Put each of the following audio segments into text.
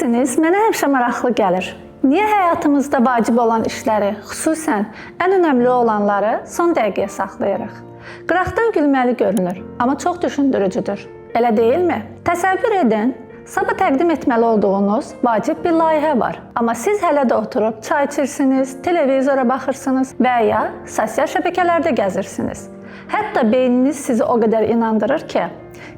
Bilirsiniz, mənə həmişə maraqlı gəlir. Niyə həyatımızda vacib olan işləri, xüsusən ən önəmli olanları son dəqiqəyə saxlayırıq? Qıraqdan gülməli görünür, amma çox düşündürücüdür. Elə deyilmi? Təsəvvür edin, sabah təqdim etməli olduğunuz vacib bir layihə var. Amma siz hələ də oturub çay içirsiniz, televizora baxırsınız və ya sosial şəbəkələrdə gəzirsiniz. Hətta beyniniz sizi o qədər inandırır ki,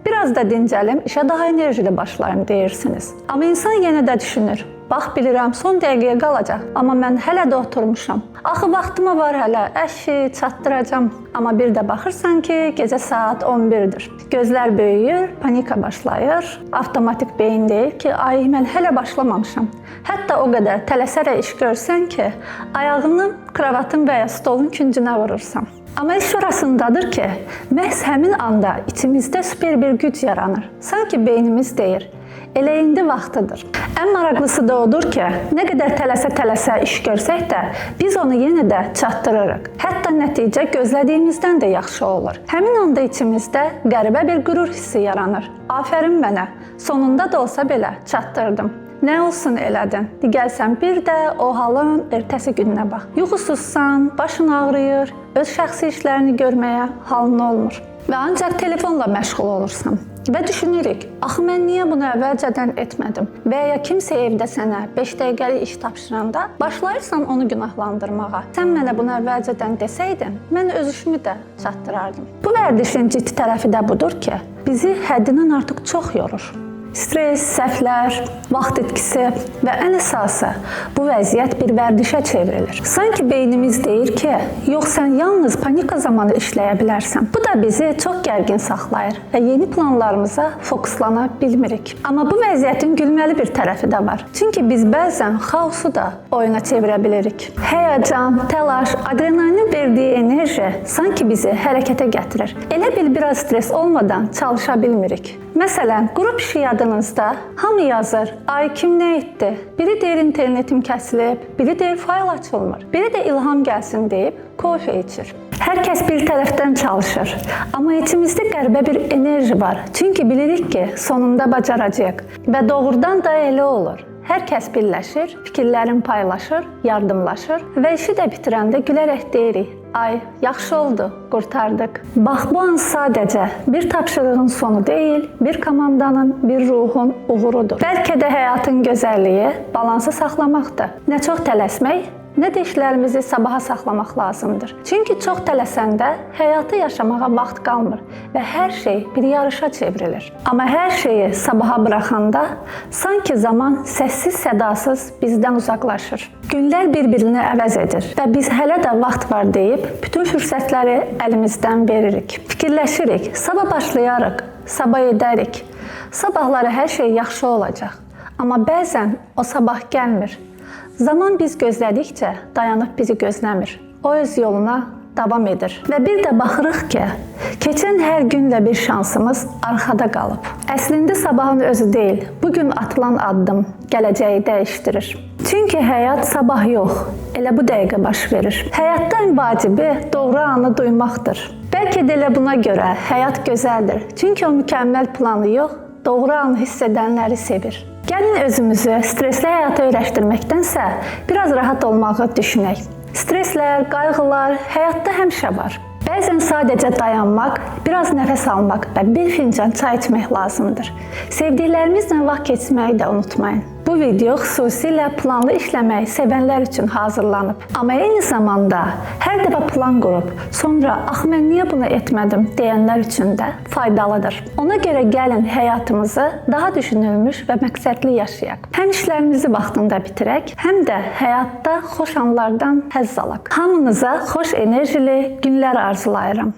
biraz da dincəlim, işə daha enerjili başlayım deyirsiniz. Amma insan yenə də düşünür. Bax bilirəm, son dəqiqəyə qalacaq, amma mən hələ də oturmuşam. Axı vaxtıma var hələ, əşi, çatdıracam. Amma bir də baxırsan ki, gecə saat 11-dir. Gözlər böyüyür, panika başlayır. Avtomatik beyin deyir ki, ay mən hələ başlamamışam. Hətta o qədər tələsərək iş görsən ki, ayağını kravatın və ya stolun küncünə vurursan. Amma iş orasındadır ki, məhz həmin anda içimizdə super bir güc yaranır. Sanki beynimiz deyir, elə indi vaxtıdır. Ən maraqlısı da odur ki, nə qədər tələsə-tələsə iş görsək də, biz onu yenə də çatdırırıq. Hətta nəticə gözlədiyimizdən də yaxşı olur. Həmin anda içimizdə qəribə bir qürur hissi yaranır. Afərin mənə, sonunda da olsa belə çatdırdım. Nə olsun elədin? Gəlsən bir də o halın ertəsi gününə bax. Yuxusuzsan, başın ağrıyır, öz şəxsi işlərini görməyə halın olmur. Və ancaq telefonla məşğul olursan. Və düşünürük, axı mən niyə bunu əvvəlcədən etmədim? Və ya kimsə evdə sənə 5 dəqiqəlik iş tapşıranda başlayırsan onu günahlandırmağa. Sən mənə bunu əvvəlcədən desəydin, mən öz işimi də çatdırardım. Bu vərdişin ciddi tərəfi də budur ki, bizi həddindən artıq çox yorur. Stres, səhvlər, vaxt itkisi və ən əsası bu vəziyyət bir vərdişə çevrilir. Sanki beynimiz deyir ki, yox sən yalnız panika zamanı işləyə bilərsən. Bu da bizi çox gərgin saxlayır və yeni planlarımıza fokuslana bilmirik. Amma bu vəziyyətin gülməli bir tərəfi də var. Çünki biz bəzən xaosu da oyuna çevirə bilirik. Həyəcan, təlaş, adrenalinin verdiyi enerji sanki bizi hərəkətə gətirir. Elə bil biraz stres olmadan çalışa bilmirik. Məsələn, qrup işi yadınızda hamı yazır, ay kim nə etdi? Biri deyir internetim kəsilib, biri deyir fayl açılmır, biri də ilham gəlsin deyib kofe içir. Hər kəs bir tərəfdən çalışır. Amma içimizdə qəribə bir enerji var. Çünki bilirik ki, sonunda bacaracağıq. Və doğrudan da elə olur. Hər kəs birləşir, fikirlərini paylaşır, yardımlaşır və işi də bitirəndə gülərək deyirik: "Ay, yaxşı oldu, qurtardıq." Bax bu an sadəcə bir tapşırığın sonu deyil, bir komandanın, bir ruhun uğurudur. Bəlkə də həyatın gözəlliyi balansı saxlamaqdır. Nə çox tələsmək, nə də işlərimizi sabaha saxlamaq lazımdır. Çünki çox tələsəndə həyatı yaşamağa vaxt qalmır və hər şey bir yarışa çevrilir. Amma hər şeyi sabaha buraxanda sanki zaman səssiz-sədasız bizdən uzaqlaşır. Günlər bir-birini əvəz edir və biz hələ də vaxt var deyib bütün fürsətləri əlimizdən veririk. Fikirləşirik, sabah başlayarıq, sabah edərik. Sabahları hər şey yaxşı olacaq. Amma bəzən o sabah gəlmir. Zaman biz gözlədikcə dayanıb bizi gözləmir. O öz yoluna davam edir. Və bir də baxırıq ki, keçən hər günlə bir şansımız arxada qalıb. Əslində sabahın özü deyil, bu gün atılan addım gələcəyi dəyişdirir. Çünki həyat sabah yox, elə bu dəqiqə baş verir. Həyatda ən vacibi doğru anı duymaqdır. Bəlkə də elə buna görə həyat gözəldir. Çünki o mükəmməl planı yox, doğru anı hiss edənləri sevir. Gəlin özümüzü stresli həyata öyrəşdirməkdənsə biraz rahat olmağı düşünək. Streslər, qayğılar həyatda həmişə var. Bəzən sadəcə dayanmaq, biraz nəfəs almaq və bir fincan çay içmək lazımdır. Sevdiklərimizlə vaxt keçirməyi də unutmayın. Bu video xüsusilə planlı işləməyi sevənlər üçün hazırlanıb. Amma eyni zamanda hər dəfə plan qurub, sonra axı mən niyə bunu etmədim deyənlər üçün də faydalıdır. Ona görə gəlin həyatımızı daha düşünülmüş və məqsədli yaşayaq. Həm işlərimizi vaxtında bitirək, həm də həyatda xoş anlardan həzz alaq. Hamınıza xoş enerjili günlər arzulayıram.